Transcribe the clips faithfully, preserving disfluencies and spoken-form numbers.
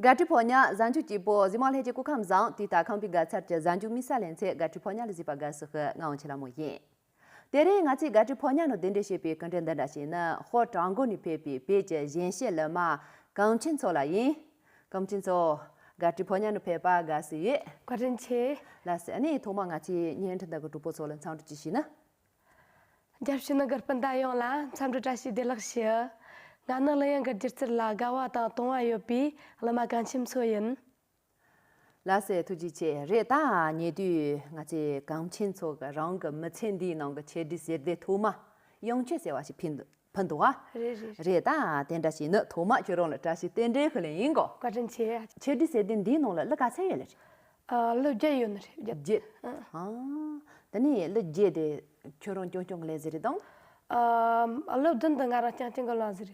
དགའ་སྤྲོའི་ཕོ་ཉ་གཟའ་མཇུག་སྐྱིད་པོ། གཟིགས་མོ་ལྷན་རྒྱས་སྐུ་ཁམས་བཟང་། དུས་དང་ཁམས་པའི་དགའ་ཚལ་གྱི་གཟའ་མཇུག་མི་ས་ལེ་ཚན་དགའ་སྤྲོའི་ཕོ་ཉ་ལ་གཟིགས་པ་དགའ་བསུ་ཞུ། ང་དབང་ཆེན་ལྷ་མོ་ཡིན། དེ་རིང་ང་ཚོས་དགའ་སྤྲོའི་ཕོ་ཉ་ནང་གདན་འདྲེན་བྱས་པའི་སྐུ་མགྲོན་འདི་འདྲ་ཞིག་ནི་ཧོར་བྲག་འགོ་ནས་ཕེབས་པའི་བོད་ཀྱི་གཞོན་གཤེན་གླུ་མ་གངས་ཅན་མཚོ་ལགས་ཡིན། གངས་ཅན་མཚོ། དགའ་སྤྲོའི་ཕོ་ཉ་ནང་ཕེབས་པ་དགའ་བསུ་ཡོད། བཀའ་དྲིན་ཆེ། ལགས་སོ། ཨ་ནི་ཐོག་མར་ང་ཚོའི་བརྙན་འཕྲིན་དག་གི་གྲོགས་པོ་ཚོ་ལ་འཚམས་འདྲི་ཅིག་ཞུས་ན། རྒྱལ་སྤྱི་ནང་གི་སྤུན་ཟླ་ཡོངས་ལ་འཚམས་འདྲི་བཀྲ་ཤིས་བདེ་ལེགས་ཞུ། ང་ནི་གླུ་དབྱངས་ཀྱི་སྒྱུ་རྩལ་ལ་དགའ་བ་དང་དུང་བ་ཡོད་པའི་གླུ་མ་གངས་ཅན་མཚོ་ཡིན། ལགས་སོ། ཐུགས་རྗེ་ཆེ། རེད། ད་ཉེ་དུས་ང་ཚོས་གངས་ཅན་མཚོ་གི་རང་གི་མི་ཚེ་འདིའི་ནང་གི་ཆེད་སྒྲིག་ཟེར་དེ་ཐོག་མ་དབྱངས་ཆོས་ཟེར་བ་ཞིག་ཕུལ་འདུག་ཕུལ་འདུག་ཨ། རེད་རེད། རེད། ད་དེ་འདྲ་ཞིག་ནི་ཐོག་མ་ཁྱོད་རང་ལ་བཀྲ་ཤིས་རྟེན་འབྲེལ་ཞུ་ལེ་ཡིན་གོ། བཀའ་དྲིན་ཆེ། ཆེད་སྒྲིག་ཟེར་དེ་འདིའི་ནང་ལ་གླུ་ག་ཚད་ཡོད་ལེ་རེད། ཨ། གླུ་བརྒྱད་ཡོད་ནི་རེད། བརྒྱད། བརྒྱད། ཨ། ཨ། དེ་ནས་གླུ་བརྒྱད་དེ་ཁྱོད་རང་རྐྱང་རྐྱང་གིས་ལེན་ཟིག་རེད་དམ། ཨ། གླུ་བདུན་དེ་ང་རང་རྐྱང་རྐྱང་གིས་བླངས་ཟིག་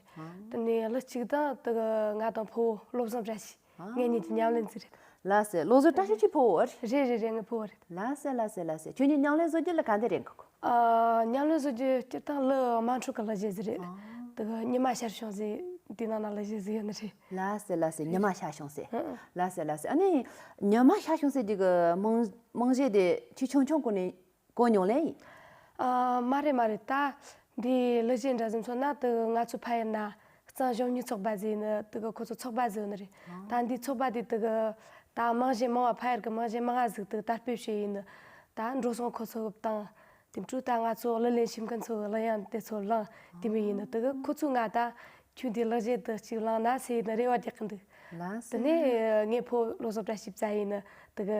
རེད། ཨ། དེ་ནས་གླུ་གཅིག་དེ་དེ་གི་ང་དང་ཕུ་བོ་བློ་བཟང་བཀྲ་ཤིས། ཨ། ངེད་གཉིས་ཀྱིས་མཉམ་ལེན་ཟིག་རེད། ལགས་སོ། བློ་བཟང་བཀྲ་ཤིས་ཁྱོའི་ཕུ་བོ་རེད། རེད་རེད་རེད། ངའི་ཕུ་བོ་རེད། ལགས་སོ་ལགས་སོ་ལགས་སོ། ཁྱོད་གཉིས་མཉམ་ལེན་བཟོ་རྒྱུ་ལ་ག་འདྲ་རེད་གོ། ཨ། མཉམ་ལེན་བཟོ་རྒྱུ་སྤྱིར་བཏང་གླུ་དམངས་ཁྲོད་ཀྱི་གླུ་གཞས་ཟིག་རེད། ཨ། དེ་གི་ཉི་མ་ཤར་བྱུང་ཟེར་དེའི་ནང་ན་གླུ་གཞས་ཟིག་ཡོད་ནི་རེད། ལགས་སོ་ལགས་སོ། ཉི་མ་ཤར་བྱུང་ཟེར། ཨ། ལགས་སོ་ལགས་སོ། ཨ་ནི་ཉི་མ་ཤར་བྱུང་ཟེར་རྒྱུ་གི་རྨང་རྨང་གཞི་དེ་ཁྱོས་ཆུང་ཆུང་སྒང་ནས་གོ་མྱོང་ལེ་ཡིན། ཨ། མ་རེད་མ་རེད། ད་འདི་གླུ་གཞས་འདྲ་ཟིག་མཚོན་ན་དེ་གི་ང་ཚོ་ཕ་ཡུལ་ན་གཙང་གཞོན་ནུ་ཚོགས་པ་ཟེར་ནི་དེ་གི་ཁོ་ཚོ་ཚོགས་པ་ཟིག་ཡོད་ནི་རེད། ཨ། ད་འདི་ཚོགས་པ་དེ་དེ་གི་ད་རྨང་གཞི་མང་བ། ཕ་ཡུལ་གི་རྨང་གཞི་མང་ང་ཟིག་དེ་གི་དར་སྤེལ་བྱས་ཡིན་ནི། ད་འགྲོ་སོང་ཁོ་ཚོ་གི་བཏང་། དེ་འཕྲོ་ད་ང་ཚོ་གླུ་ལེན་ཤེས་མཁན་ཚོ་གི་གླུ་དབྱངས་དེ་ཚོ་བླངས། དེ་མོ་ཡིན་ནི། དེ་གི་ཁོ་ཚོས་ང་ད་ཁྱོས་འདི་གླུ་གཞས་དེ་གཅིག་བླངས་ན་ཟེར་ནི་རེ་བ་རྒྱག་གི་འདུག་ལགས་སོ། དེ་ནས་ངའི་ཕུ་བློ་བཟང་བཀྲ་ཤིས་བཙལ་ཡིན་ནི། དེ་གི་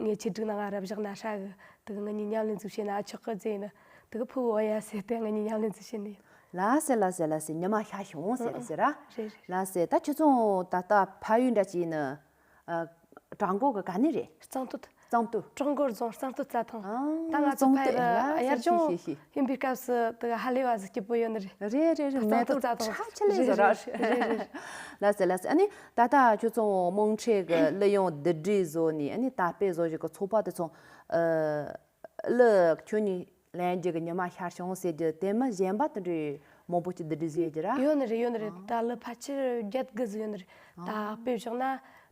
ངའི་ཆེད་སྒྲིག་ནང་ང་ར་བཞག་ན་ཧྲ་གི། དེ་གི་ང་གཉིས་མཉམ་ལེན་ཟིག་བྱས་ན་ཨ་ཆོག་གི་ཟེར་ནི། དེ་གི་ཕུ་བོ་ཡ་ཟེར་ཏེ་ང་གཉིས་མཉམ་ལེན་ཟིག་བྱས་ནི་ཡིན། ལགས་སོ་ལགས་སོ་ལགས་སོ། ཉི་མ་ཤར་བྱུང་ཟེར་ཟེར་ར། རེད་རེད། ལགས་སོ། ད་ཁྱོད་ཚོ་ད་ལྟ་ཕ་ཡུལ་འདྲ་ཅིག་ནི། ཨ། བྲག་འགོ་གི་ག་ནས་རེད། གཙང་སྟོད། གཙང་སྟོད། བྲག་འགོ་རྫོང་གཙང་སྟོད་རྩྭ་ཐང་། ཨ། ད་ང་ཚོ་གཙང་སྟོད། ཕ་ཡུལ་ལ་དབྱར་ལྗོངས་ཤི་ཤི་ཤི། ཡིན་པའི་སྐབས་སུ་དེ་གི་ཧ་ལས་པ་ཟིག་སྐྱིད་པོ་ཡོད་ནི་རེད། རེད་རེད་རེད། མེ་ཏོག་གཙང་སྟོད་རྩྭ་ཐང་ཆ་ཆི་ལེ་བཟོ་ར། རེད་རེད་རེད། ལགས་སོ་ལགས་སོ། ཨ་ནི་ད་ལྟ་ཁྱོད་ཚོ་དམངས་ཁྲོད་ཀྱི་གླུ་དབྱངས་བསྡུ་སྒྲིག་བཟོ་ནས། ཨ་ནི་དར་སྤེལ་བཟོ་བཞིན་གྱི་ཚོགས་པ་དེ་ཚོ། ཨ། གླུ་ཁྱོད་གཉིས་ལེན་རྒྱུ་གི་ཉི་མ་ཤར་བྱུང་ཟེར་རྒྱུ་དེ་མིན་གཞན་པ་དེ་འདྲའི་མང་པོ་ཅིག་བསྡུ་སྒྲིག་བཟོས་ཡོད་རྒྱུ་ར། ཡོད་ནི་རེད། ཡོད་ནི་རེད། ཨ། ད་གླུ་ཕལ་ཆེར་བརྒྱད་དགུ་ཟིག་ཡོད་ནི་རེད། ད་ཨ། དཔེ་བཞག་ན་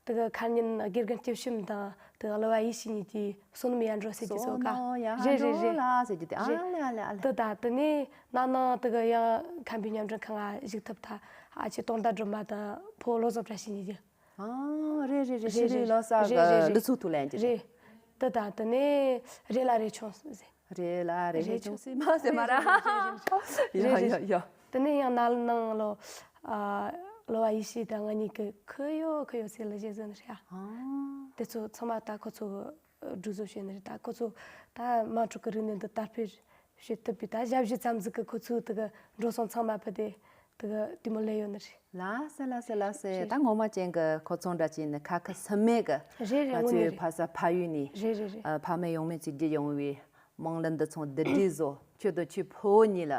དེ་གི་མཁར་རྙིང་དགེ་རྒན་སྐྱབས་ཆེན་དང་དེ་གི་གླུ་བ་ཡེ་ཤེས་གཉིས་ཀྱིས་བསོད་ནམས་ཡར་འགྲོ་ཟེར་རྒྱུ་ཚོ་ག། བསོད་ནམས་ཡར་རེད་རེད་འགྲོ་རེད། ལ་ཟེར་རྒྱུ་དེ། ཨ་རེད། ལེ་ཨ་ལེ་ཨ་ལེ། དེ་ད་དེ་ནས་ནང་ནང་དེ་གི་ཡང་ཁམས་པའི་མཉམ་འབྲེལ་ཁང་ང་ཞུགས་ཐུབ་ཐལ། ཨ་ཅེ་དོན་དག་སྒྲོལ་མ་དང་ཕུ་བོ་བློ་བཟང་བཀྲ་ཤིས་གཉིས་ཀྱིས། ཨ། རེད་རེད་རེད། རེད་ཤེས་རིག་རེད་ལོ་གསར་གི་རེད་རེད་རེད། གླུ་ཚོགས་ཐུགས་ལེན་གྱི་རེད། རེད། དེ་དང་དེ་ནས་རེ་ལ་རེ་ཆུང་ཟེར། རེ་ལ་རེ་རེ་ཆུང་ཟེར་མ་ཟེར་མ་ར། རེད་རེད་རེད། ཡ་ཡ་ཡ། དེ་ནས་ཡང་ནང་ནང་ལོ། ཨ། གླུ་བ་ཡེ་ཤེས་དང་ང་གཉིས་ཀྱིས་ཁུ་ཡོ་ཁུ་ཡོ་ཟེར་གླུ་གཞས་བཟོས་ནི་རེད་ཨ། ཨ། དེ་ཚོ་ཚང་མ་ད་ཁོ་ཚོ་གིས་སྒྲིག་བཟོ་བྱས་ནི་རེད། ད་ཁོ་ཚོ་ད་དམངས་ཁྲོད་ཀྱི་རིག་གནས་འདི་དར་སྤེལ་བྱེད་ཐུབ་པའི་ད་ཞབས་ཕྱི་ཙམ་ཟིག་གིས་ཁོ་ཚོའི་དེ་གི་འགྲོ་སོང་ཚང་མ་ཕུད་དེ་དེ་གི་དེ་མོ་ལས་ཡོད་ནི་རེད། ལགས་སོ་ལགས་སོ་ལགས་སོ། རེད། ད་ངོ་མ་ཅན་གྱི་ཁོ་ཚོ་འདྲ་ཅིག་ནི་ཁ་ཁ་སུ་མེད་གི། རེད་རེད། ང་དངོས་གནས་ཚོའི་རེད། ཕ་ས་ཕ་ཡུལ་ནས། རེད་རེད་རེད། ཨ། ཕ་མེས་ཡང་མེས་ཚོས་བརྒྱུད་ཡོང་བའི་དམངས་གླུ་འདི་ཚོ་བསྡུ་སྒྲིག་བཟོ། ཁྱོད་དང་ཁྱོའི་ཕུ་བོ་གཉིས་ལ་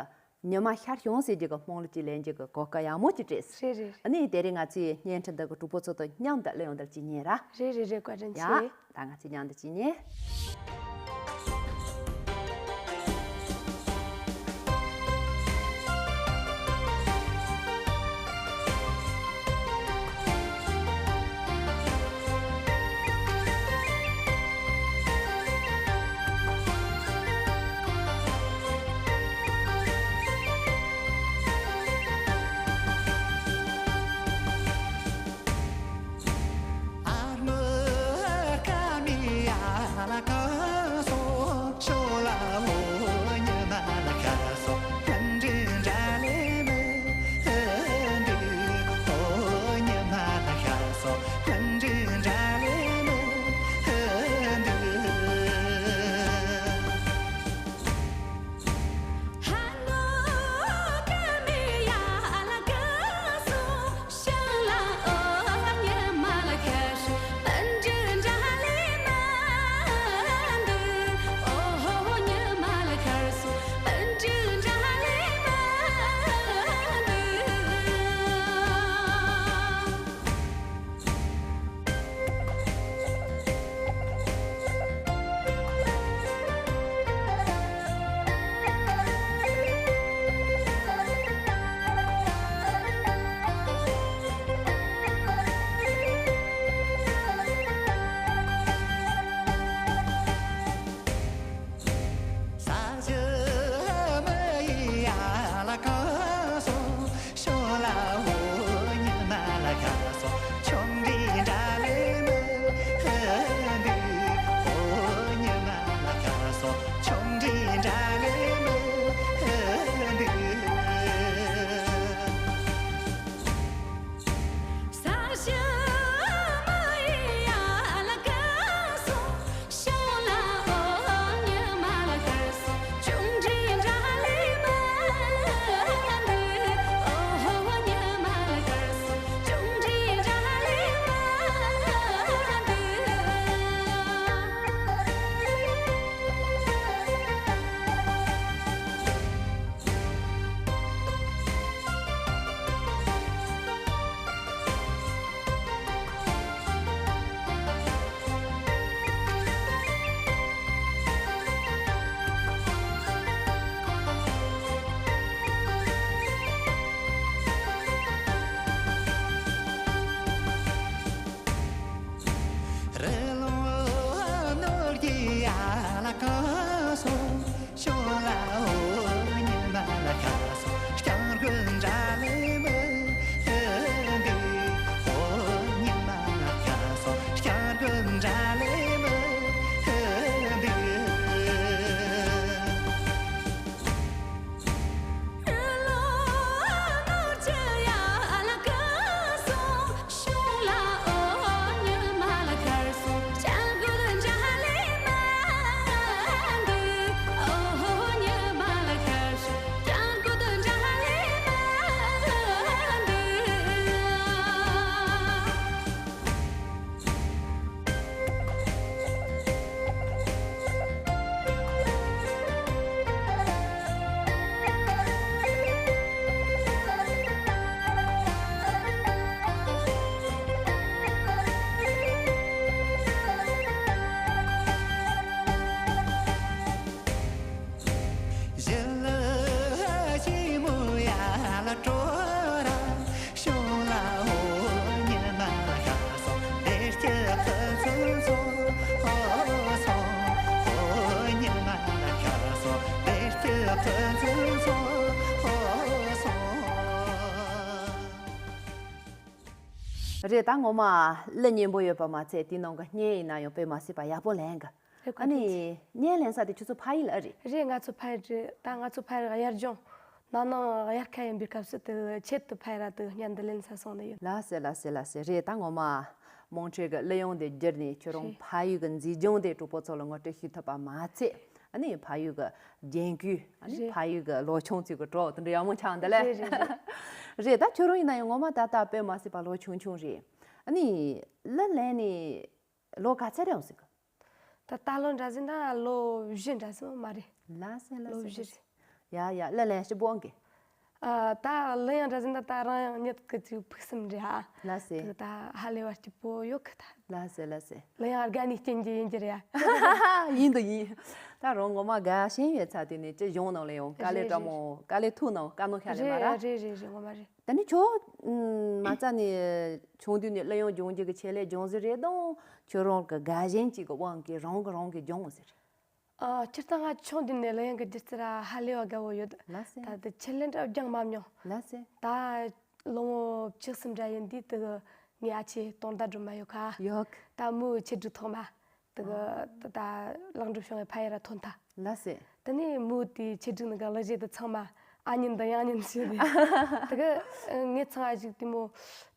ཉི་མ་ཤར་བྱུང་ཟེར་རྒྱུ་གི་དམངས་གླུ་ཅིག་ལེན་རྒྱུ་གི་གོ་སྐབས་ཡག་མོ་ཅིག་སྤྲད་སོང་། རེད་རེད། ཨ་ནི་དེ་རིང་ང་ཚོའི་བརྙན་འཕྲིན་འདི་གི་གྲོགས་པོ་ཚོ་དང་མཉམ་དུ་གླུ་དབྱངས་འདིར་ཅིག་ཉན་ར། རེད་རེད་རེད། བཀའ་དྲིན་ཡ། ཆེ། ད་ང་ཚོས་མཉམ་དུ་ཅིག་ཉན། རེད། ད་ངོ་མ་གླུ་སྙན་པོ་ཡོད་པ་མ་ཚད་དེའི་ནང་གི་བརྙན་ཡིན་ན་ཡང་དཔེ་མ་སྲིད་པ་ཡག་པོ་ལེན་གི། རེད། ཨ་ནི་བརྙན་ལེན་ས་དེ་ཁྱོད་ཚོ་ཕ་ཡུལ་ཨེ་རེད། རེད། ང་ཚོ་ཕ་ཡུལ་རེད། ད་ང་ཚོ་ཕ་ཡུལ་དབྱར་ལྗོངས་ནང་ནང་དབྱར་ཁ་ཡིན་པའི་སྐབས་སུ་དེ་ཆེད་དུ་ཕ་ཡུལ་ར་དེ་བརྙན་འདི་ལེན་ས་སོང་ནི་ཡིན། ལགས་སེ་ལགས་སེ་ལགས་སེ། རེད། ད་ངོ་མ་མོང་ཁྲེ་གི་གླུ་དབྱངས་དེ་བསྒྱུར་ནས་ཁྱོད་རང་རེད། ཕ་ཡུལ་གི་མཛེས་ལྗོངས་དེ་གྲོགས་པོ་ཚོ་ལ་ངོ་སྤྲོད་ཞུ་ཐུབ་པ་མ་ཚད། ཨ་ནི་ཕ་ཡུལ་གི་རྒན་རྒོན། ཨ་ནི་རེད། ཕ་ཡུལ་གི་ལོ་ཆུང་ཚོའི་གི་གྲོགས་དེ་འདྲ་ཡག་མོ་ཆགས་འདི་ལས། རེད་རེད་རེད། རེད། ད་ཁྱོད་རང་ཡིན་ན་ཡང་ངོ་མ་ད་ལྟ་དཔེ་མ་སྲིད་པ་ལོ་ཆུང་ཆུང་རེད། ཨ་ནི་གླུ་ལེན་ནས་ལོ་ག་ཚད་རེད་འོང་ཟེར་གི། ད་ད་ལོ་འདྲ་ཟིན་ན་ལོ་བཞི་འདྲ་ཟིན་མ་རེད། ལགས་སེ་ལགས་ལོ་སེ་བཞི་ལགས་སེ། རེད། ཡ་ཡ། གླུ་ལེན་སྐྱིད་པོ་འོང་གི། ཨ། ད་གླུ་དབྱངས་འདྲ་ཟིན་ད་ད་རང་ཡང་ཉིད་ཀྱི་ཅིག་ཕུགས་བསམ་རེད་ཨ། ལགས་སེ། དེ་ད་ཧ་ལས་པ་སྐྱིད་པོ་ཡོད་གི་ད། ལགས་སེ་ལགས་སེ། གླུ་དབྱངས་དགའ་ནས་སྐྱེ་རྒྱུ་ཡིན་གྱི་རེད་ཨ། ཡིན་དང་ཡིན། ད་རང་ངོ་མ་དགའ་ཞེན་ཡོད་ཚ་དེ་ནས་ཅི་གཞུང་ནང་ལ་ཡང་དཀའ་ལས་རེད་དྲག་མོ་རེད། དཀའ་ལས་ཐུག་ནང་དཀའ་ནོ་ཤ་ལས་མ་རེད། རེད་རེད་རེད། ངོ་མ་རེད། ད་ནི་ཁྱོད་ཨུམ། མ་རྩ་ནས་ཆུང་དུས་ནས་གླུ་དབྱངས་སྦྱོང་རྒྱུ་གི་ཆེད་ལས་སྦྱོང་ཟིག་རེད་དང་ཁྱོད་རང་གི་དགའ་ཞེན་ཅིག་གི་དབང་གིས་རང་གི་རང་གིས་སྦྱོང་ཟིག་རེད། ཨ། སྤྱིར་བཏང་ང་ཆུང་དུས་ནས་གླུ་དབྱངས་ཀྱི་སྒྱུ་རྩལ་ཧ་ལས་པ་དགའ་བོ་ཡོད། ལགས་སེ། ད་དེ་ཆེད་ལས་འདྲ་སྦྱངས་མ་མྱོང་། ལགས་སེ། ད་ལོ་ངོ་བཅུ་གསུམ་འདྲ་ཡིན་དུས་དེ་གི་ངའི་ཨ་ཆེ་དོན་དག་སྒྲུབ་མ་ཡོད་ཁ། ཡོད། ད་མོའི་ཆེད་སྒྲིག་ཐོག་མ། དེ་གི་ད་ད་ལག་འགྲུབ་བྱུང་བའི་ཕ་ཡུལ་ར་ཐོན་ཐལ། ལགས་སེ། དེ་ནས་མོའི་དེའི་ཆེད་སྒྲིག་ནང་གི་གླུ་གཞས་དེ་ཚང་མ་ཨ་ཉིན་དང་ཡང་ཉིན་བྱས་ཏེ། དེ་གི་ངའི་ཚང་ཨ་ཞིག་དེ་མོ་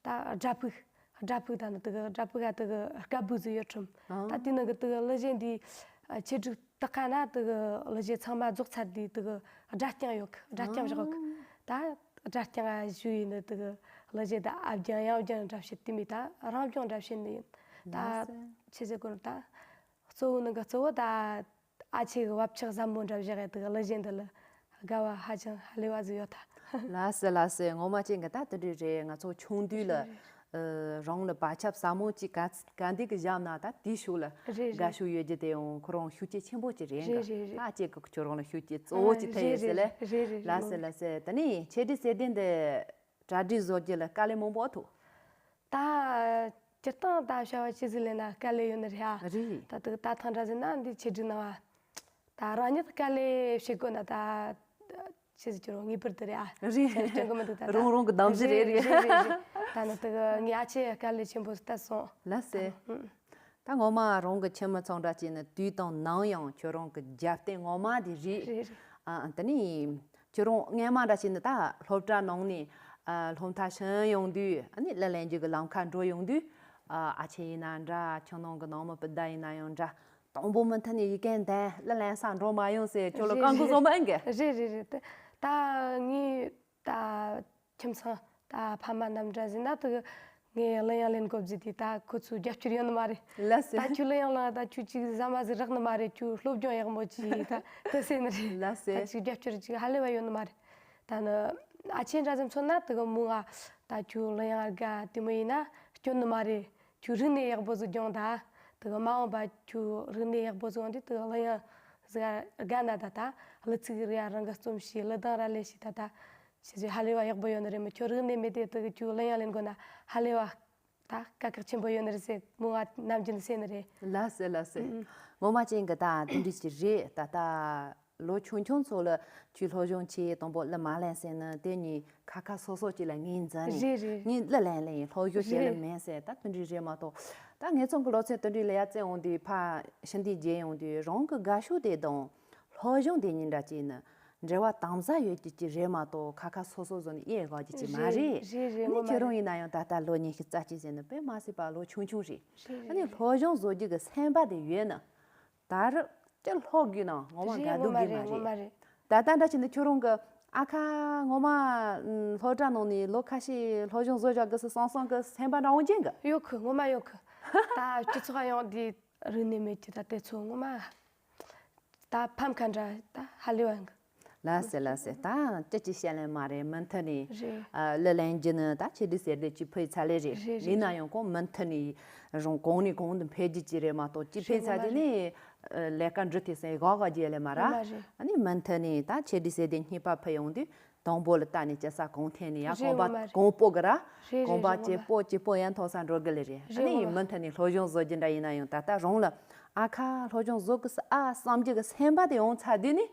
ད་སྒྲ་ཕུག་སྒྲ་ཕུག་ད་ནི་དེ་གི་སྒྲ་ཕུག་ག་དེ་གི་སྐད་སྦུག་ཟིག་ཡོད་ཁྲོམ། ཨང་། ད་དེ་ནང་གི་དེ་གི་གླུ་གཞས་འདི་ཆེད་སྒྲིག་དག་ག་ན་དེ་གི་གླུ་གཞས་ཚང་མ་རྫོགས་ཚར་དུས་དེ་གི་སྒྲ་རྐྱང་ཡོད་གི། སྒྲ་རྐྱང་བཞག་གི། ཨང་། ད་སྒྲ་རྐྱང་ང་ཞུ་ཡིན་ནི་དེ་གི་གླུ་གཞས་ད་ཨ་བརྒྱང་ཡང་བརྒྱང་འདྲ་བྱེད་དེ་མི་ད་རང་བརྒྱང་འདྲ་བྱེད་ནི་ཡིན། ད་ལགས་སེ། ཆི་ཟེར་དགོས་རེད་ད། གཙོ་བོ་ནི་གི་གཙོ་བོ་ད་ཨ་ཆེ་གི་བབ་ཆགས་ཟབ་མོ་འདྲ་བཞག་ཡ་དེ་གི་གླུ་གཞས་འདི་ལ་དགའ་བ་ཧ་ཅང་ཧ་ལས་པ་ཟིག་ཡོད་ད། ལགས་སེ་ལགས་སེ། ངོ་མ་ཅན་གི་ད་དེ་འདྲ་རེད། ང་ཚོ་ཆུང་དུས་ལ་རེད་རེད། ཨ། རང་ལ་བག་ཆགས་ཟབ་མོ་ཅིག་ག་ག་འདི་གི་བཞག་ན་ད་དེའི་ཕྱོགས་ལ་རེད་རེད། དགའ་ཤོས་ཡོད་རྒྱུ་དེ་ཡང་ཁོ་རང་ཤུགས་རྐྱེན་ཆེན་པོ་ཅིག་རེད་གི། རེད་རེད་རེད། ད་ཅིག་གི་ཁྱོད་རང་ལ་ཤུགས་རྐྱེན་གཙོ་བོ་ཅིག་ཐེབས་ཡོད་ཟེར་ལེ། རེད་རེད་རེད། ལགས་སེ་ལགས་སེ། དེ་ནས་ཆེད་སྒྲིག་ཟེར་དེ་འདི་གྲ་སྒྲིག་བཟོ་རྒྱུ་ལ་དཀའ་ལས་མང་པོ་ཐུག་ད་སྤྱིར་བཏང་ད་བྱ་བ་ཅི་ཟིག་ལས་ན་དཀའ་ལས་ཡོད་ནི་རེད་ཨ། རེད། ད་དུ་ད་ཐང་འདྲ་ཟེར་ན་འདི་ཆེད་སྒྲིག་གནང་བ། ད་རང་ཉིད་དཀའ་ལས་བྱེད་དགོས་ན་ད་ཅི་ཟེར་གྱི་རོ་ངེས་པར་དུ་རེད་ཨ། རེད། སེམས་སྐྱོན་གི་མི་འདུག་ད་ད། རང་རང་གི་གདམ་གཞི་རེད། རེད་རེད། རེད་རེད་རེད། ད་ནི་དུ་ངའི་ཨ་ཆེ་དཀའ་ལས་ཆེན་པོ་ད་སོང་། ལགས་སེ། ཨ། ད་ངོ་མ་རང་གི་ཁྱིམ་མི་ཚང་འདྲ་བྱས་ནས་དུས་དང་ནམ་ཡང་ཁྱོད་རང་གི་རྒྱབ་རྟེན་ངོ་མ་དེ་རེད། རེད་རེད། ཨ། དེ་ནས་ཁྱོད་རང་སྔས་མ་འདྲ་བྱས་ནས་ད་སློབ་གྲྭ་ནང་ནས་ཨ་སློབ་མཐར་ཕྱིན་ཡོང་དུས། ཨ་ནི་གླུ་ལེན་རྒྱུ་གི་ལམ་ཁ་འགྲོ་ཡོང་དུས། ཨ་ཨ་ཆེ་ཡིན་ན་འདྲ། ཁྱིམ་ནང་གི་ནང་མི་བུ་ད་ཡིན་ན་ཡང་འདྲ། དང་པོ་མུ་མཐུད་ནས་ཡི་གེ་འདོན། གླུ་ལེན་ས་འགྲོ་མ་ཡོང་ཟེར་ཁྱོད་ལ་རེད་བཀའ་འགུག་རེད་བཟོ་མ་ཡིན་གི། རེད་རེད་རེད། ད་ད་ངས་ད་ཁྱིམ་ཚང་ད་ཕ་མ་རྣམས་འདྲ་ཟིན་ན་དུ་ངས་གླུ་དབྱངས་ལེན་དགོས་ཟེར་དུས་ད་ཁོ་ཚོས་རྒྱབ་སྐྱོར་ཡོད་ནི་མ་རེད། ལགས་སེ། ད་ཁྱོད་གླུ་དབྱངས་ལ་ད་ཁྱོད་ཅིག་ཟ་མ་ཟིག་རག་ནི་མ་རེད། ཁྱོད་སློབ་སྦྱོང་ཡག་མོ་ཅིག་ད་དུ་ཟེར་ནི་རེད། ལགས་སེ། ད་ཅིག་རྒྱབ་སྐྱོར་ཅིག་ཧ་ལས་པ་ཡོད་ནི་མ་རེད། ད་ནི་ཨ་ཆེ་འདྲ་ཟིན་མཚོན་ན་དུ་གི་མོ་ང་ད་ཁྱོད་གླུ་དབྱངས་དགའ་དེ་མོ་ཡིན་ན་སྐྱོན་ནི་མ་རེད། ཁྱོད་རིག་གནས་ཡག་པོ་ཟིག་སྦྱོང་ད། དེ་གི་མ་འོངས་པ་ཁྱོད་རིག་གནས་ཡག་པོ་ཟིག་འོང་དུས་དེ་གི་གླུ་དབྱངས་ཟིག་དགའ་ན་ད་ད་གླུ་ཚིག་རེ་རང་གི་རྩོམ་ཤེས། གླུ་གདངས་ར་ལས་ཤེས་ད་ད་ཤེས་ཟིག་ཧ་ལས་པ་ཡག་པོ་ཡོད་ནི་རེད། མི་ཁྱོད་རིག་གནས་མེད་དེ་དེ་གི་ཁྱོད་གླུ་དབྱངས་ལེན་དགོས་ན་ཧ་ལས་པ་ད་དཀའ་ཁག་ཆེན་པོ་ཡོད་ནི་རེད་ཟེར་མོ་ང་ནམ་རྒྱུན་ཟེར་ནི་རེད། ལགས་སེ་ལགས་སེ། ཨུ། ངོ་མ་ཅན་གི་ད་དེ་འདྲ་ཞིག་རེད་ད་ད། ལོ་ཆུང་ཆུང་ཚོ་ལ་ཁྱོད་སློབ་སྦྱོང་བྱེད་དང་པོ་གླུ་མ་ལེན་ཟེར་ན་དེ་གཉིས་ཁ་ཁ་སོ་སོ་ཅིག་ལ་ངོས་འཛིན་ནས། རེད་རེད། ངས་གླུ་ལེན་ལེན་ཡིན། སློབ་སྦྱོང་བྱེད་ལེ་རེད། མེད་ཟེར་ད་དེ་འདྲ་རེད་མ་གཏོགས། ད་ངེད་ཚང་གི་ལོ་ཚད་དེ་འདྲ་ལ་ཡར་བཙལ་འོང་དུས་ཕ་ཤི་འདི་རྗེས་ཡོང་དུས་རང་གི་དགའ་ཤོས་དེ་དང་སློབ་སྦྱོང་དེ་གཉིས་འདྲ་ཅིག་ནི་འབྲེལ་བ་དམ་ཟབ་ཡོད་ཀྱི་ཅིག་རེད་མ་གཏོགས་ཁ་ཁ་སོ་སོ་བཟོ་ནས་གཡས་བཞག་ཀྱི་ཅིག་མ་རེད། རེད་རེད་རེད། ངོ་མ་ནི་ཁྱོད་རང་རེད། ཡིན་ན་ཡང་ད་ལྟ་ལོ་ཉི་ཤུ་རྩ་གཅིག་ཟེར་ནི་དཔེ་མ་སྲིད་པ་ལོ་ཆུང་ཆུང་རེད། རེད་ཨ་ནི་རེད། སློབ་སྦྱོང་བཟོ་རྒྱུ་གི་སེམས་པ་དེ་ཡོད་ན། ད་རུ་ཅི་ལྷོ་དགོས་ན་ངོ་མ་རེད། དགའ་ངོ་སྡུག་མ་གི་རེད། མ་ངོ་མ་རེད། རེད། ད་ལྟ་འདྲ་བྱས་ན་ཁྱོད་རང་གི་ཨ་ཁ་ངོ་མ་ཨ་སློབ་གྲྭ་ནང་ནས་ལོ་ཁ་ཤས་སློབ་སྦྱོང་བཟོ་བཞག་གི་སི་སང་སང་གི་སེམས་པ་འདྲ་འོང་ཅན་གི། ཡོད་གི། ངོ་མ་ཡོད་གི། ད་སྤྱི་ཚོགས་ཡོང་དེ་རིག་གནས་མེད་ཀྱི་ད་དེ་ཚོ་ངོ་མ་ད་ཕམ་ཁ་འདྲ་ད་ཧ་ལས་པ་ཡིན་གི། ལགས་སེ་ལགས་སེ། ད་ཅི་ཅི་བཤད་ལེ་མ་རེད། མུ་མཐུད་ནས་རེད། ཨ་གླུ་ལེན་རྒྱུ་ནི་ད་ཆེད་དུ་ཟེར་དེ་ཅི་ཕུལ་ཚ་ལེ་རེད། རེད་རེད། ཡིན་ན་ཡང་གོང་མུ་མཐུད་ནས་རང་གོང་ནས་གོང་དུ་འཕེལ་རྒྱུ་ཅི་རེད་མ་གཏོགས་ཅི་ཕུལ་ཚ་དེ་ནི་ཨ་ལས་ཀ་འགྲུབ་དེ་སེ་གོ་གོ་རྒྱུ་ལེ་མ་ར། ཡིན་མ་རེད། ཨ་ནི་མུ་མཐུད་ནས་ད་ཆེད་དུ་ཟེར་དེ་གཉིས་པ་ཕུལ་ཡོང་དུས་དང་པོ་ལ་ལྟ་ནས་ཅི་ས་གོང་འཐེན་ནས་ཡང་རེད། གོང་པ་ངོ་མ་རེད། གོང་སྤོ་གི་ར། རེད་རེད། གོང་པ་རེད་ངོ་ཅི་མ། སྤོ་ཅི་སྤོ་ཡང་མཐོ་ས་འགྲོ་གི་ལེ་རེད། ཨ་རེད་ནི་ངོ་མ། མུ་མཐུད་ནས་སློབ་སྦྱོང་བཟོ་རྒྱུ་འདྲ་ཡིན་ན་ཡང་ད་ལྟ་རང་ལ་ཨ་ཁ་སློབ་སྦྱོང་བཟོ་གི་ས་ཨ་བསམ་རྒྱུ་གི་སེམས་པ་དེ་ཡོང་ཚ་དུས་ནི་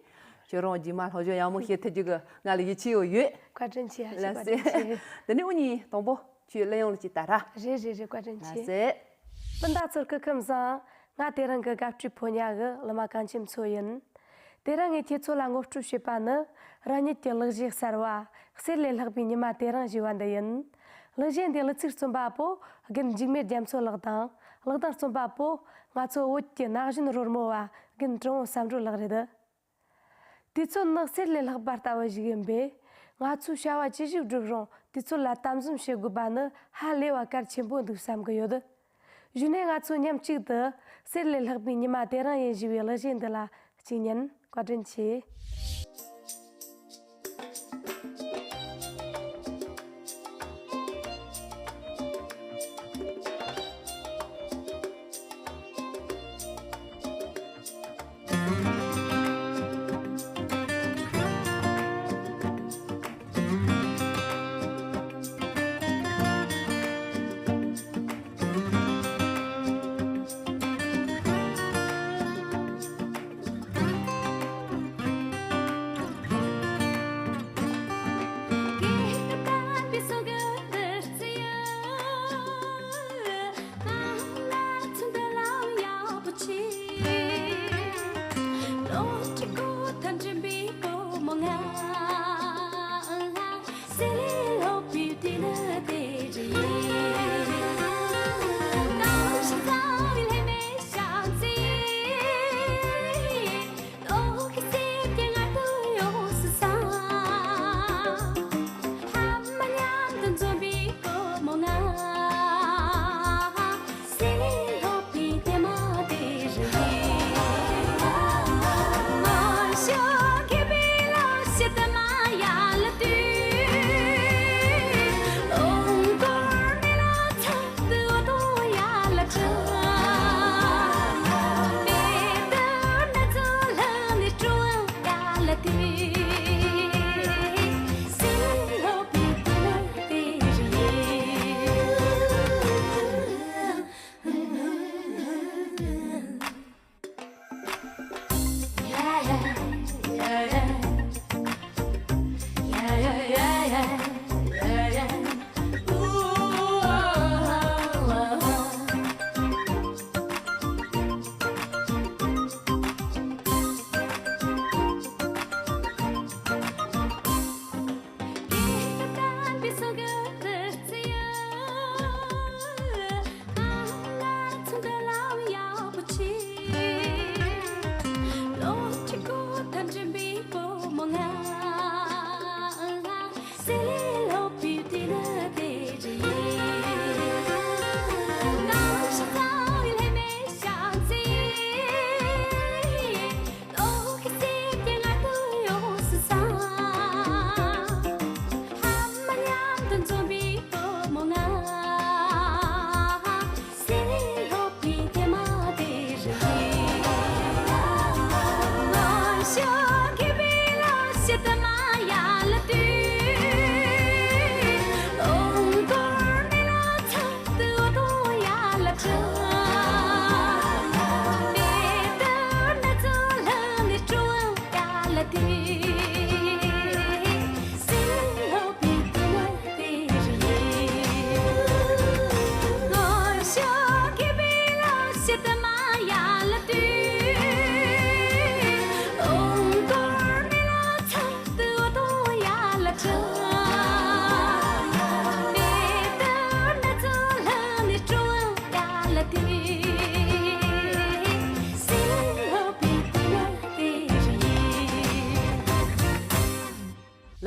ཁྱོད་རང་རྗེས་མ་སློབ་སྦྱོང་ཡག་མོ་བྱེད་ཐུབ་རྒྱུ་གི་ང་ལ་ཡིད་ཆེས་ཡོད་ཡོད། བཀའ་དྲིན་ཆེ་ཨ་ཞེས་ལགས་བཀའ་དྲིན་ཆེ། སེ། དེ་ནི་འུ་གཉིས་དང་པོ། ཁྱོད་གླུ་དབྱངས་ལ་ཅིག་ལྟ་ར། རེད་རེད་རེད། བཀའ་དྲིན་ཆེ། ལགས་སེ། སྤུན་ཟླ་ཚོར་སྐུ་ཁམས་བཟང་། ང་དེ་རིང་གི་དགའ་སྤྲོའི་ཕོ་ཉ་གི་གླུ་མ་གངས་ཅན་མཚོ་ཡིན། དེ་རིང་ངས་ཁྱེད་ཚོ་ལ་ངོ་སྤྲོད་བྱེད་པ་ནི། རང་ཉིད་ཀྱི་གླུ་གཞས་གསར་བ། གསེར་ལས་ལྷག་པའི་ཉི་མ་དེ་རིང་ཞེས་པ་འདི་ཡིན། གླུ་གཞས་འདིའི་གླུ་ཚིག་རྩོམ་པ་པོ་རྒན་འཇིགས་མེད་རྒྱ་མཚོ་ལགས་དང་། གླུ་གདངས་རྩོམ་པ་པོ་ང་ཚོ་བོད་ཀྱི་ན་གཞོན་རོལ་མོ་བ་རྒན་དྲུང་བོ་བསམ་གྲུབ་ལགས་རེད། དུས་ཚོད་ནི་གསེར་ལས་ལྷག་པ་ལྟ་བུ་ཞིག་ཡིན་པས། ང་ཚོས་བྱ་བ་ཅི་ཞིག་བསྒྲུབ་རུང་དུས་ཚོད་ལ་དམ་འཛིན་བྱེད་དགོས་པ་ནི་ཧ་ལས་པ་གལ་ཆེན་པོ་འདུག་བསམ་གྱི་ཡོད། གཞུག་ནས་ང་ཚོ་མཉམ་གཅིག་ཏུ་གསེར་ལས་ལྷག་པའི་ཉི་མ་དེ་རིང་ཡིན་ཞེས་པའི་གླུ་གཞས་འདི་ལ་གཅིག་ཉན། བཀའ་དྲིན་ཆེ།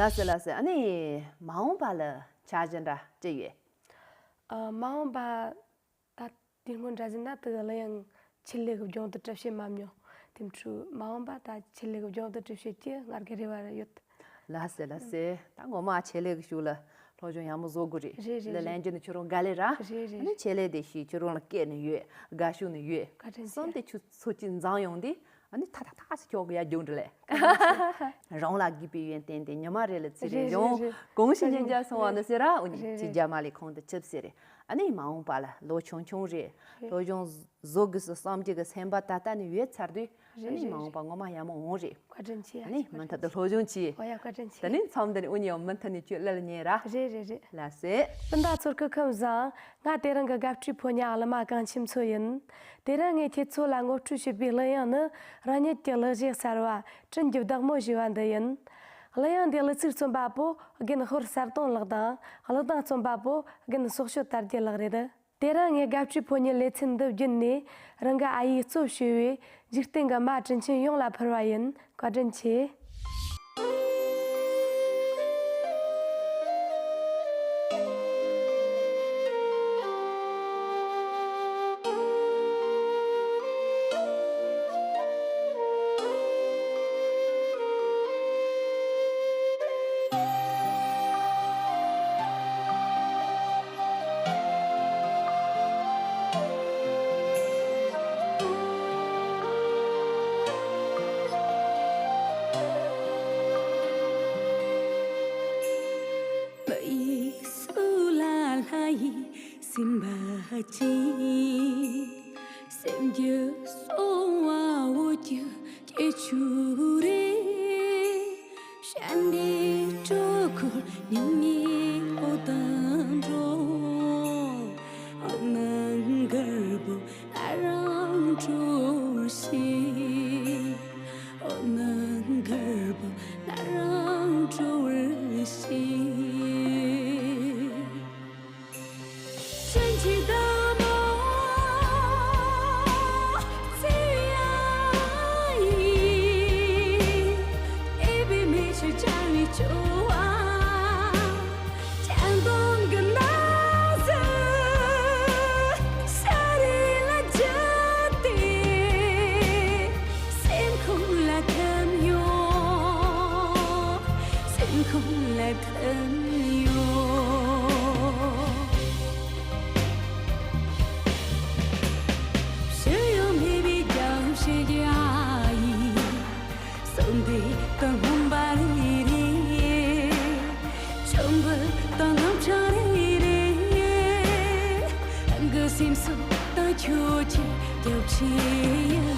ལགས་སོ་ལགས་སོ། ཨ་ནི་མ་འོངས་པ་ལ་འཆར་གཞི་འདྲ་ཅི་ཡོད། ཨ། མ་འོངས་པ་ད་དེ་སྔོན་འདྲ་ཟིན་ན་དེ་ག་ལ་ཡང་ཆེད་ལས་ཀྱི་སྦྱོང་བརྡར་གྲབས་བྱེད་མ་མྱོང་། དེ་འཕྲོས་མ་འོངས་པ་ད་ཆེད་ལས་ཀྱི་སྦྱོང་བརྡར་གྲབས་བྱེད་ཀྱི་ང་རྒན་རེ་བ་ཡོད། ལགས་སེ་ལགས་སེ། ད་ངོ་མ་ཆེད་ལས་ཀྱི་ཤུགས་ལ་སློབ་སྦྱོང་ཡག་མོ་བཟོ་དགོས་རེད། རེད་རེད་ལ་རེད། ལན་རྒྱུ་ནི་ཁྱོད་རང་དགའ་ལེ་ར། རེད་རེད། ཨ་ནི་ཆེད་ལས་དེ་ཞིག་ཁྱོད་རང་ལ་སྐད་ནི་ཡོད། དགའ་ཤོས་ནི་ཡོད། བཀའ་དྲིན་ཆེ། གསུམ་དེ་ཆུ་ཚོད་ཅིག་འཛིང་ཡོང་དུས། ཨ་ནི་ཐ་ཐ་ཐ་སི་ཁྱོག་གི་ཡ་རྒྱུག་འདྲ་ལས། རང་ལ་དགོས་པའི་ཡོན་ཏན་དེ་ཉི་མ་རེ་ལ་ཚེ་རེ་རེད་ཡོང་། རེད་རེད། གང་ཞིག་ཉིན་རྒྱ་སོང་བ་ནི་ཟེར་ར། འོ་ནི་རེད་ཚེ་རེད། རྒྱ་མ་ལས་ཁོང་དུ་ཆུབ་ཟེར་རེད། ཨ་ནི་མ་འོངས་པ་ལ་ལོ་ཆུང་ཆུང་རེད། རེད། སློབ་སྦྱོང་བཟོ་དགོས་སུ་བསམ་གྱི་གི་སེམས་པ་ད་ལྟ་ནས་ཡོད་ཚར་དུས། རེད། ཨ་ནི་རེད། མ་འོངས་པ་ངོ་མ་ཡག་མོ་འོང་རེད། བཀའ་དྲིན་ཆེ། ཨ་ནི་མུ་མཐུད་དུ་སློབ་སྦྱོང་གྱིས། ཨོ་ཡ། བཀའ་དྲིན་ཆེ། ད་ནི་མཚམས་འདི་ནས་འུ་གཉིས་ཡང་མུ་མཐུད་ནས་ཁྱོད་གླུ་ལ་ཉན་ར། རེད་རེད་རེད། ལགས་སེ། སྤུན་ཟླ་ཚོར་སྐུ་ཁམས་བཟང་། ང་དེ་རིང་གི་དགའ་སྤྲོའི་ཕོ་ཉ་གླུ་མ་གངས་ཆེན་མཚོ་ཡིན། དེ་རིང་ངས་ཁྱེད་ཚོ་ལ་ངོ་སྤྲོད་བྱེད་པའི་གླུ་དབྱངས་ནི། རང་ཉིད་ཀྱི་གླུ་གཞས་གསར་བ་དྲིན་གྱི་བདག་མོ་ཞེས་པ་འདི་ཡིན། གླུ་དབྱངས་འདིའི་གླུ་ཚིག་རྩོམ་པ་པོ་རྒན་ཧོར་གསལ་སྟོང་ལགས་དང་། གླུ་གདངས་རྩོམ་པ་པོ་རྒན་སོག་ཤོད་དར་རྒྱས་ལགས་རེད། དེ་རིང་ངས་དགའ་སྤྲོའི་ཕོ་ཉའི་ལེ་ཚན་འདི་བརྒྱུད་ནས། རང་གི་ཨ་ཡེས་གཙོ་བྱས་པའི་འཇིག་རྟེན་གྱི་མ་དྲིན་ཆེན་ཡོངས་ལ་ཕུལ་བ་ཡིན། བཀའ་དྲིན་ཆེ། མ་ཡིག་སུ་ལ་ལྷ་ཡིས་ཟིན་པ་ཅི། སེམས་རྒྱུད་གསོ་བ་འོ་རྒྱུ་སྐྱེ་ཆུ་རེད། ཤ་འདི་དྲོད་ཁོལ་ཉིན་ཉིན་འོ་དང་འགྲོ། འོ་ན་གར་པོ་ང་རང་འགྲོ་ཤེས། འོ་ན་གར་པོ་ང་རང་འགྲོ་བར་ཤེས། སེམས་ཁོང་ལ་ཐིམ་ཡོང་། ཕྱི་ཡོང་མེད་པའི་རྒྱང་ཤེལ་གྱི་ཨ་ཡིག་གསོན་པོ་དང་སྨོན་པ་རེ་རེ། ཆོམ་པོ་དང་ངམ་ཆང་རེ་རེ། རང་གི་སེམས་སུ་ད་ཁྱོད་ཀྱི་རྒྱབ་ཆེ་ཡིན།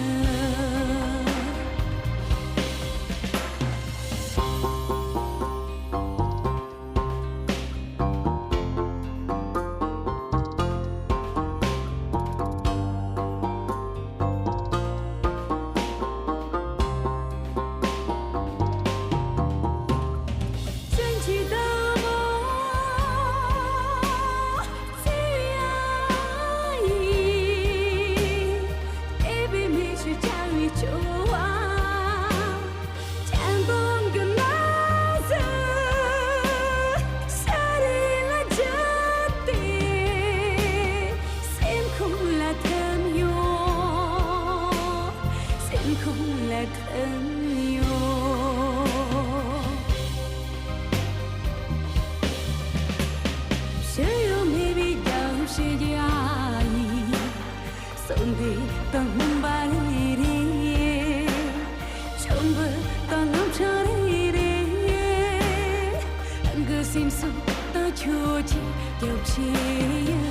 སེམས་ཁོང་ལ་ཐིམ་ཡོང་། ཕྱི་ཡོང་མེད་པའི་རྒྱང་ཤེལ་གྱི་ཨ་ཡིག་གསོན་པོ་དང་སྨོན་པ་རེ་རེ། ཆོམ་པོ་དང་ངམ་ཆང་རེ་རེ། རང་གི་སེམས་སུ་ད་ཁྱོད་ཀྱི་རྒྱབ་ཆེ་ཡིན།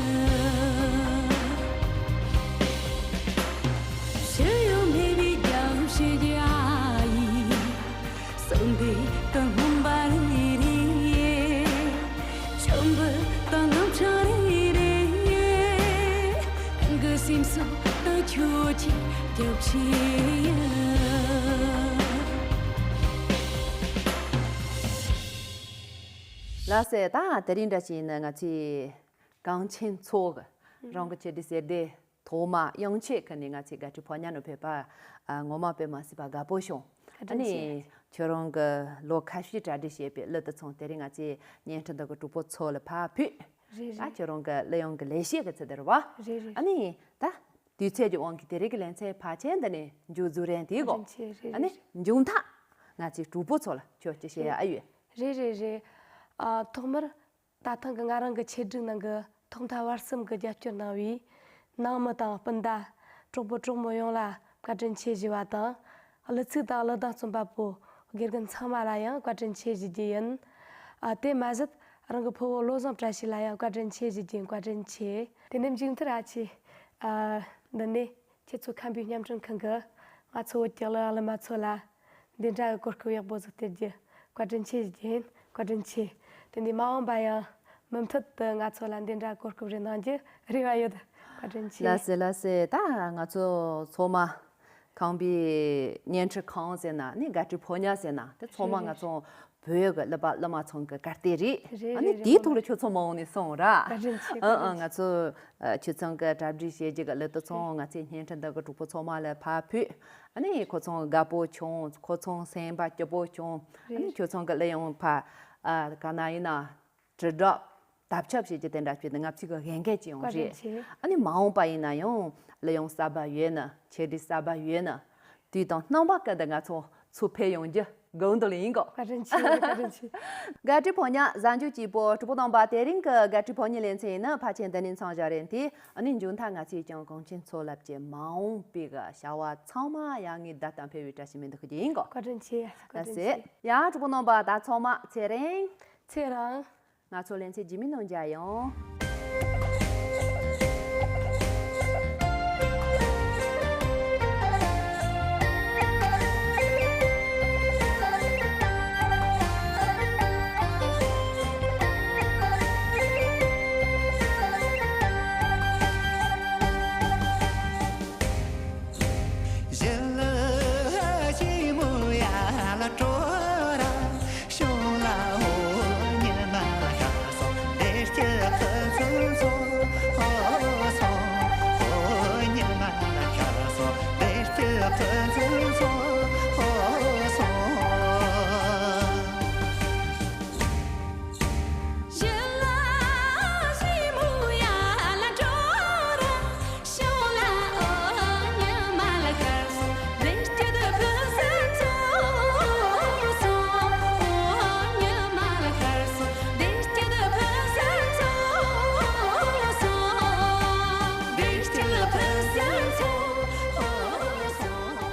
ཕྱི་ཡོང་མེད་པའི་རྒྱང་ཤེལ་གྱི་ཨ་ཡིག་གསོན་པོ་དང་སྨོན་པ་རེ་རེ། ཆོམ་པོ་དང་ངམ་ཆང་རེ་རེ། རང་གི་སེམས་སུ་ད་ཁྱོད་ཀྱི་རྒྱབ་ཆེ་ཡིན། ལགས་སེ། ད་དེ་རིང་འདྲ་ཞིག་ནི་ང་ཚོའི་གངས་ཆེན་མཚོ་གི་རང་གི་ཆེད་དུ་ཟེར་དེ། ཐོག་མ་དབྱངས་ཆེ་ཁ་ནས་ང་ཚོའི་དགའ་སྤྲོའི་ཕོ་ཉ་ནང་ཕེབས་པ་ངོ་མ་དཔེ་མ་སྲིད་པ་དགའ་པོ་བྱུང་། བཀའ་དྲིན་ཆེ། ཨ་ནི་ཁྱོད་རང་གི་ལོ་ཁ་ཤས་གྲ་སྒྲིག་བྱས་པའི་གླུ་དེ་ཚང་དེ་རིང་ང་ཚོའི་བརྙན་འཕྲིན་དེ་གི་གྲོགས་པོ་ཚོ་ལ་ཕར་ཕུལ། རེད་རེད། ད་ཁྱོད་རང་གི་གླུ་དབྱངས་ཀྱི་ལེགས་བཤད་ཀྱི་ཚུལ་དེ་རེད་བ། རེད་རེད། ཨ་ནི་ད་དུས་ཚོད་ཀྱི་དབང་གིས་དེ་རིང་གི་ལེ་ཚན་ཕལ་ཆེར་འདི་ནས་མཇུག་རྫོགས་རན་དེ་གོ། བཀའ་དྲིན་ཆེ། རེད་ཨ་ནི་རེད། མཇུག་མཐའ་ང་ཚོའི་གྲོགས་པོ་ཚོ་ལ་ཁྱོད་ཅི་བཤད་ཡ་ཨ་ཡོད། རེད་རེད་རེད། ཨ་ཐོག་མར། ད་ཐེངས་ཀྱི་ང་རང་གི་ཆེད་སྒྲིག་ནང་གི་ཐོག་མཐའ་བར་གསུམ་གྱི་རྒྱབ་སྐྱོར་གནང་བའི་ནང་མི་དང་སྤུན་ཟླ་གྲོགས་པོ་གྲོགས་མོ་ཡོངས་ལ་བཀའ་དྲིན་ཆེ་ཞུ་བ་དང་། གླུ་ཚིག་དང་གླུ་གདངས་རྩོམ་པ་པོ་དགེ་རྒན་ཚང་མ་ལ་ཡང་བཀའ་དྲིན་ཆེ་ཞུ་རྒྱུ་ཡིན། ཨ་དེ་མ་ཟད་ རང་གི་ཕུ་བོ་བློ་བཟང་བཀྲ་ཤིས་ལ་ཡང་བཀའ་དྲིན་ཆེ་ཞུ་རྒྱུ་ཡིན། བཀའ་དྲིན་ཆེ། དེ་ནས་མཇུག་མཐར་ཨ་ཆེ། ཨ། འདི་ནས་ཁྱེད་ཚོ་ཁམས་པའི་བརྙན་འཕྲིན་ཁང་གི་ང་ཚོ་བོད་ཀྱི་གླུ་གླུ་མ་ཚོ་ལ་འདི་འདྲ་གི་གོ་སྐབས་ཡག་པོ་ཟིག་སྟེར་རྒྱུ་བཀའ་དྲིན་ཆེ་ཞུ་རྒྱུ་ཡིན། བཀའ་དྲིན་ཆེ། དེ་ནས་མ་འོངས་པ་ཡང་མུ་མཐུད་དུ་ང་ཚོ་ལ་འདི་འདྲ་གོ་སྐབས་རེ་གནང་རྒྱུ་རེ་བ་ཡོད། བཀའ་དྲིན་ཆེ། ལགས་སེ་ལགས་སེ། ད་ང་ཚོ་ཚང་མ་ཁམས་པའི་བརྙན་འཕྲིན་ཁང་ཟེར་ན་ནི་དགའ་སྤྲོའི་ཕོ་ཉ་ཟེར་ན་དེ་ཚང་མ་རེད་ང་རེད། ཚོ་བོད་ཀྱི་གླུ་པ་གླུ་མ་ཚང་གི་གར་སྟེགས་རེད། རེད་ཨ་ནི་རེད་རེད། དེའི་ཐོག་ལ་ཁྱོད་ཚོ་མ་འོང་ནས་སོང་ར། བཀའ་དྲིན་ཆེ། ཨ་བཀའ་ཨ་དྲིན་ང་ཆེ། ཚོ་ཨ་ཁྱོད་ཚང་གི་གྲ་སྒྲིག་བྱེད་རྒྱུ་གི་གླུ་དེ་ཚང་རེད། ང་ཚོའི་བརྙན་འཕྲིན་འདི་གི་གྲོགས་པོ་ཚང་མ་ལ་ཕར་ཕུལ། ཨ་ནི་ཁོ་ཚང་དགའ་པོ་བྱུང་། ཁོ་ཚང་སེམས་པ་སྐྱིད་པོ་བྱུང་། ཨ་ནི་རེད། ཁྱོད་ཚང་གི་གླུ་ཡང་ཕར་ཨ་ག་ན་ཡིན་ན། དྲིལ་བསྒྲགས་དར་ཁྱབ་བྱེད་རྒྱུ་དེ་འདྲ་བྱས་ཏེ་ང་ཚོའི་གི་འགན་འཁྱེར་ཅིག་ཡོང་བཀའ་དྲིན་རེད། ཆེ། ཨ་ནི་མ་འོངས་པ་ཡིན་ན་ཡང་གླུ་དབྱངས་གསར་པ་ཡོད་ན། ཆེད་སྒྲིག་གསར་པ་ཡོད་ན། དུས་དང་རྣམ་པ་ཀུན་ཏུ་ང་ཚོ་ཚུར་ཕེབས་ཡོང་རྒྱུ་དགོངས་འདུག་ལ་ཡིན་གོ། བཀའ་དྲིན་ཆེ། བཀའ་དྲིན་ཆེ། དགའ་སྤྲོའི་ཕོ་ཉ་གཟའ་མཇུག་གཅིག་པོ་གྲོགས་པོ་རྣམ་པ། དེ་རིང་གི་དགའ་སྤྲོའི་ཕོ་ཉའི་ལེ་ཚན་ཡིན་ན་ཕལ་ཆེར་འདི་ནས་མཚམས་བཞག་རན་ཏེ། ཨ་ནི་མཇུག་མཐར་ང་ཚོས་ཀྱང་གངས་ཅན་མཚོ་རླབས་ཀྱི་མ་འོངས་པའི་གི་བྱ་བ་ཚང་མ་ཡ་ངའི་བརྡ་དང་འཕེལ་བའི་བཀྲ་ཤིས་སྨོན་འདུན་ཞུ་རྒྱུ་ཡིན་གོ། བཀའ་དྲིན་ཆེ། བཀའ་དྲིན་ལགས་སེ། ཆེ། ཡ་གྲོགས་པོ་རྣམ་པ་ད་ཚང་མ་ཚེ་རིང་། ཚེ་རིང་། ང་ཚོ་ལེ་ཚན་རྗེས་མའི་ནང་མཇལ་ཡོང་།